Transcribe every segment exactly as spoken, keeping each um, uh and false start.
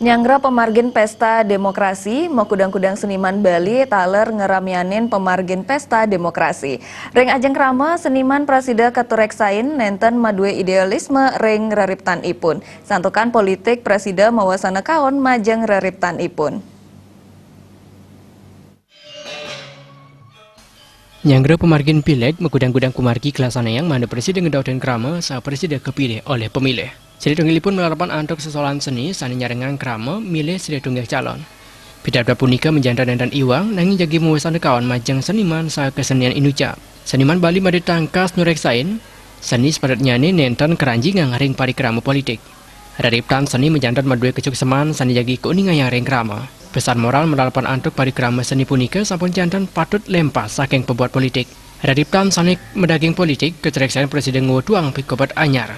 Nyanggra pamargin Pesta Demokrasi, makudang-kudang seniman Bali taler ngeramianin pamargin Pesta Demokrasi. Ring ajeng krama, seniman prasida katureksain nenten madue idealisme ring reriptanipun. Santukan politik prasida mawasana kaon majeng reriptanipun. Nyanggra pamargin pileg, makudang-kudang pamargi kalaksanayang mangda prasida ngedotin krama saha prasida kapilih olih pamilih. Sida tunggalipun malarapan antuk sesolan seni sane nyarengang krama milih sida tunggal calon. Pidabdab punika majanten nenten iwang, nanging jagi mawasana kaon majeng seniman saha kasenian inucap. Seniman Bali made tangkas nureksain, seni sapatutnyane nenten karanjingang ring parikrama politik. Reriptan seni majanten madue kacukseman sane jagi kauningayang ring krama. Pesan moral malarapan antuk parikrama seni punika sampun janten patut lempas saking pabuat politik. Reriptan sane madaging politik katureksain prasida ngwetuang pikobet anyar.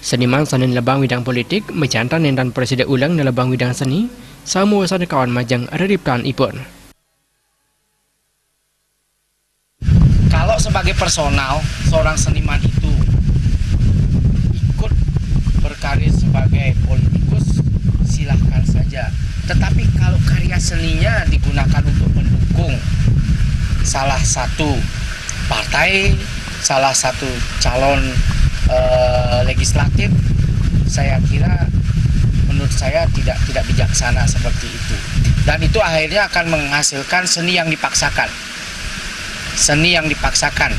Seniman sane nelebang widang politik majanten nenten prasida uleng nelebang widang seni, saha mawasana kaon majeng reriptanipun. Kalau sebagai personal, seorang seniman itu ikut berkarir sebagai politikus, silahkan saja. Tetapi kalau karya seninya digunakan untuk mendukung salah satu partai, salah satu calon eh, legislatif, saya kira, menurut saya, tidak tidak bijaksana seperti itu. Dan itu akhirnya akan menghasilkan seni yang dipaksakan. Seni yang dipaksakan.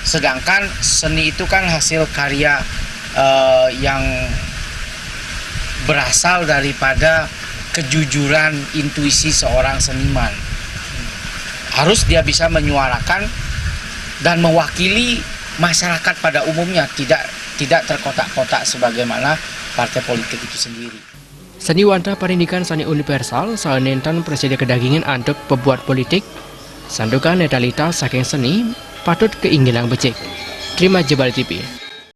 Sedangkan seni itu kan hasil karya eh, yang berasal daripada kejujuran intuisi seorang seniman. Harus dia bisa menyuarakan dan mewakili masyarakat pada umumnya, tidak tidak terkotak-kotak sebagaimana partai politik itu sendiri. Seni wantah parindikan sane universal saha nenten prasida kadagingan antuk pabuat politik, santukan netralitas saking seni patut kainggilang becik. Trima Jebali T V.